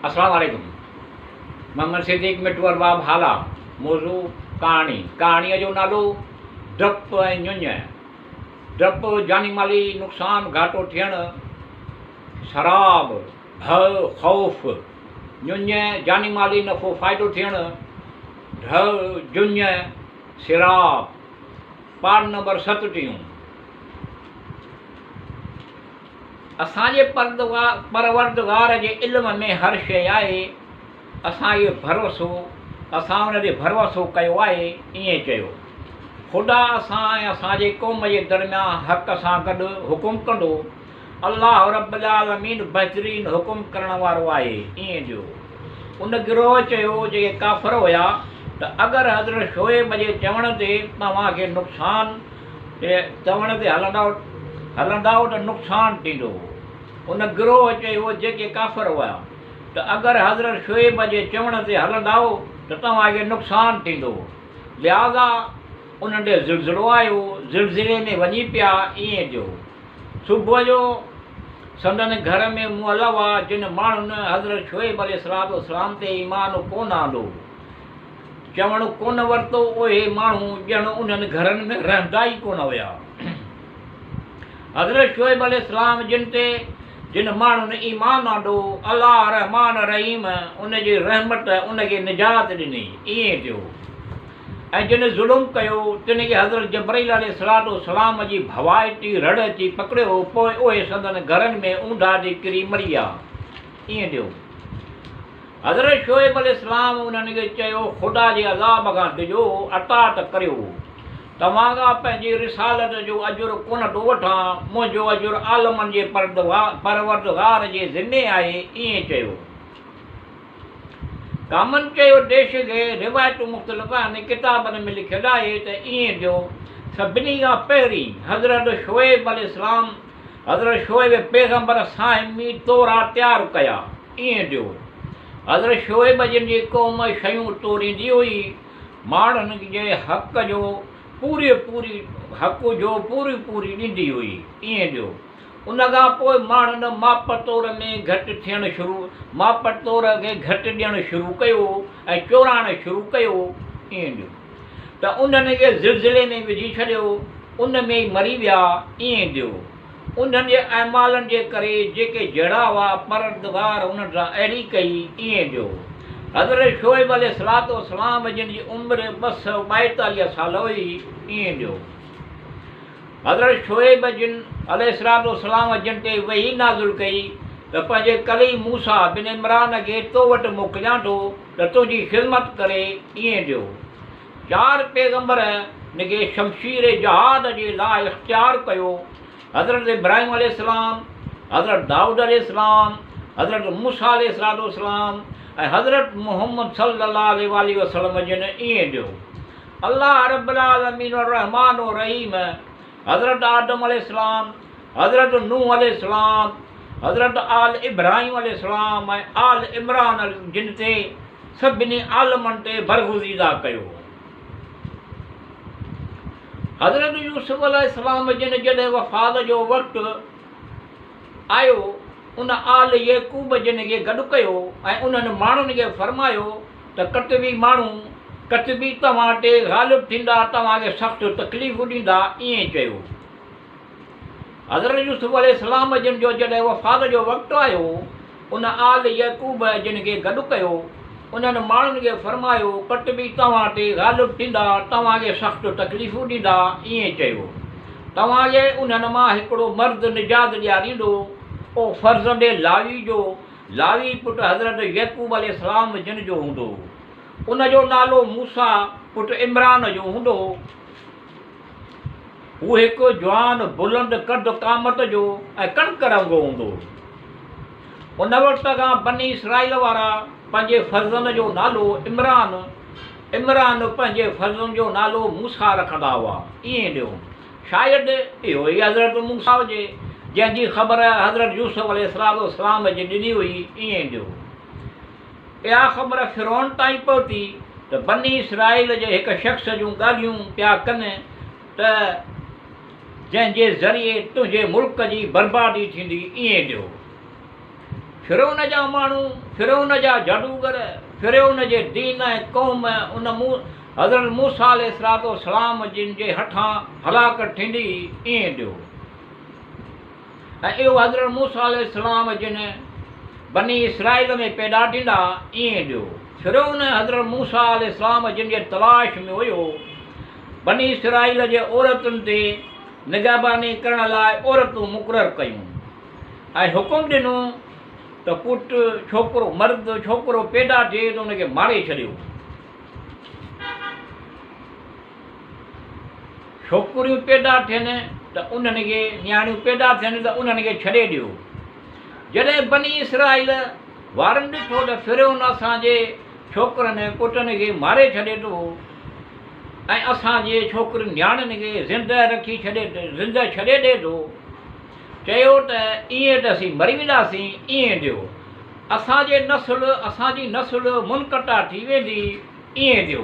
السلام عليڪم محمد صديق مٺو ارباب هالا موضوع ڪهاڻي ڪهاڻيء جو نالو ڊپ ۽ ڃڃ ڊپ جاني مالي نقصان گهاٽو ٿيڻ سراب ڀؤ خوف ڃڃ جاني مالي نفعو فائدو ٿيڻ ڍء جڃ سراب پارٽ نمبر ستٽيهون. اسان جي پروردگار جي علم ۾ هر شيء آهي، اسان اهو ڀروسو، اسان ان تي ڀروسو ڪيو آهي، ائين چيو. خدا اسان ۽ اسان جي قوم جي درميان حق سان گڏ حڪم ڪندو. الله رب العالمين بهترين حڪم ڪرڻ وارو آهي، ائين جو. ان گروهه چيو جيڪي ڪافر هيا ته اگر حضرت شعيب جي چوڻ تي توهان کي نقصان چوڻ تي هلندائو ته نقصان ٿيندو. ان گروهه چيو جيڪي ڪافر هيا ته اگر حضرت شعيب جي چوڻ تي هلندائو ته توهان کي نقصان ٿيندو. لهٰذا انهن تي زلزلو آيو، زلزلي ۾ وڃي پيا، ائين جو صبح جو سندن گهر ۾ مئل هئا، جن ماڻهن حضرت شعيب عليه الصلوة والسلام تي ايمان ڪونه آندو. چوڻ ڪونه ورتو، اهي ماڻهو ڄڻ انهن گهرن ۾ رهندا ئي ڪونه هيا. حضرت شعيب عليه السلام جن تي جن ماڻهن ايمان آندو، الله رحمان رحيم ان جي رحمت ان کي نجات ڏني. ائين ٿيو ۽ جن ظلم ڪيو، تن کي حضرت جبرئيل عليه الصلوة والسلام جي ڀوائتي رڙ اچي پڪڙيو، پوء اهي سندن گهرن ۾ اونڌا ٿي ڪري مري ويا. ائين ٿيو. حضرت شعيب عليه السلام انهن کي چيو، خدا جي عذاب کان ڊڄو، اطاعت ڪريو. توهان کان پنهنجي رسالت جو اجر ڪونه ٿو وٺان، منهنجو اجر عالمن جي پروردگار جي ذمي آهي. ائين چيو. ڪامن چيو، ديش کي روايتون مختلف آهن، ڪتابن ۾ لکيل آهي ته ائين ٿيو، سڀني کان پهرين حضرت شعيب عليه السلام حضرت شعيب پيغمبر ساهمي تورا تيار ڪيا. ائين ٿيو. حضرت شعيب جن جي قوم شيون توريندي هئي، ماڻهن جي حق جو پوري پوري حق جو پوري پوري ڏيندي هئي. ائين ٿيو. ان کان پوء ماڻهن ماپ تور ۾ گهٽ ٿيڻ شروع ماپ تور کي گهٽ ڏيڻ شروع ڪيو ۽ چورائڻ شروع ڪيو. ائين ٿيو ته انهن کي زلزلي ۾ وجهي ڇڏيو، ان ۾ ئي مري ويا. ائين ٿيو. انهن جي اعمالن جي ڪري جيڪي جهڙا هئا، پروردگار انهن سان اهڙي ڪئي، ائين جو حضرت شعيب عليه الصلوة والسلام جن جي عمر 242 سال هئي، ائين جو حضرت شعيب جن عليه الصلوة والسلام جن تي وحي نازل ڪئي ته پنهنجي ڪليم موسيٰ بن عمران کي تو وٽ موڪليان ٿو ته تنهنجي خدمت ڪري، ائين جو چار پيغمبر ن کي شمشير جهاد جي لاء اختيار ڪيو، حضرت ابراهيم عليه السلام، حضرت دائود عليه السلام، حضرت موسيٰ عليه الصلوة والسلام ۽ حضرت محمد صلّي الله عليه واٰله وسلّم جن ائين ڏيو. الله ربّ العالمين الرحمٰن الرحيم حضرت آدم عليه السلام، حضرت نوح عليه السلام، حضرت آل ابراهيم عليه السلام ۽ آل عمران جن تي سڀني عالمن تي برگزيده ڪيو. حضرت يوسف عليه السلام جن جڏهن وفات جو وقت آيو، ان آل يعقوب جن کي گڏ ڪيو ۽ انهن ماڻهن کي فرمايو ته ڪتبي ماڻهو، ڪتبي توهان تي غالب ٿيندا، توهان کي سخت تڪليفون ڏيندا، ائين چيو. حضرت يوسف عليه السلام جن جو جڏهن وفات جو وقت آيو، ان آل يعقوب جن کي گڏ ڪيو، انهن ماڻهن کي فرمايو، ڪٽبي توهان تي غالب ٿيندا، توهان کي سخت تڪليفون ڏيندا، ائين چيو، توهان کي انهن مان هڪڙو مرد نجات ڏياريندو، اهو فرزند لاوي جو، لاوي پٽ حضرت يعقوب عليه السلام جن جو هوندو، ان جو نالو موسيٰ پٽ عمران جو هوندو. هو هڪ جوان بلند قد قامت جو ۽ ڪڻڪ رنگو هوندو هو. ان وقت کان بني اسرائيل وارا پنهنجي فرزند جو نالو عمران، عمران پنهنجي فرزند جو نالو موسيٰ رکندا هئا. ائين ڏيو. شايد اهو ئي حضرت موسيٰ هجي، جنهن جي خبر حضرت يوسف عليه السلام جي ڏني هئي. ائين ڏيو. اها خبر فرعون تائين پهتي ته بني اسرائيل جي هڪ شخص جون ڳالهيون پيا ڪن ته جنهن جي ذريعي تنهنجي ملڪ جي بربادي ٿيندي ائين ڏيو. فرعون جا ماڻهو، فرعون جا جادوگر، فرعون جي دين ۽ قوم ان حضرت موسيٰ عليه الصلوة والسلام جن جي هٿان هلاڪ ٿيندي ائين ڏيو. ۽ اهو حضرت موسيٰ عليه السلام جن بني اسرائيل ۾ پيدا ٿيندا ائين ڏيو. فرعون حضرت موسيٰ عليه السلام جن جي تلاش ۾ هيو. بني اسرائيل جي عورتن تي نگهباني ڪرڻ لاء عورتون مقرر ڪيون ۽ حڪم ڏنو ته پٽ، ڇوڪرو، مرد ڇوڪرو پيدا ٿئي ته ان کي ماري ڇڏيو. ڇوڪريون پيدا ٿين ته انهن کي، نياڻيون پيدا ٿين ته انهن کي ڇڏي ڏيو. جڏهن بني اسرائيل وارن ڏٺو ته فرعون اسان جي ڇوڪرن ۽ پٽن کي ماري ڇڏي ٿو ۽ اسان جي ڇوڪرين نياڻين کي زنده رکي ڇڏي زنده ڇڏي ڏي ٿو، چيو ته ائين ته اسين مري وينداسين، ائين ڏيو. اسان جي نسل اسان جي نسل منقطع ٿي ويندي، ائين ڏيو.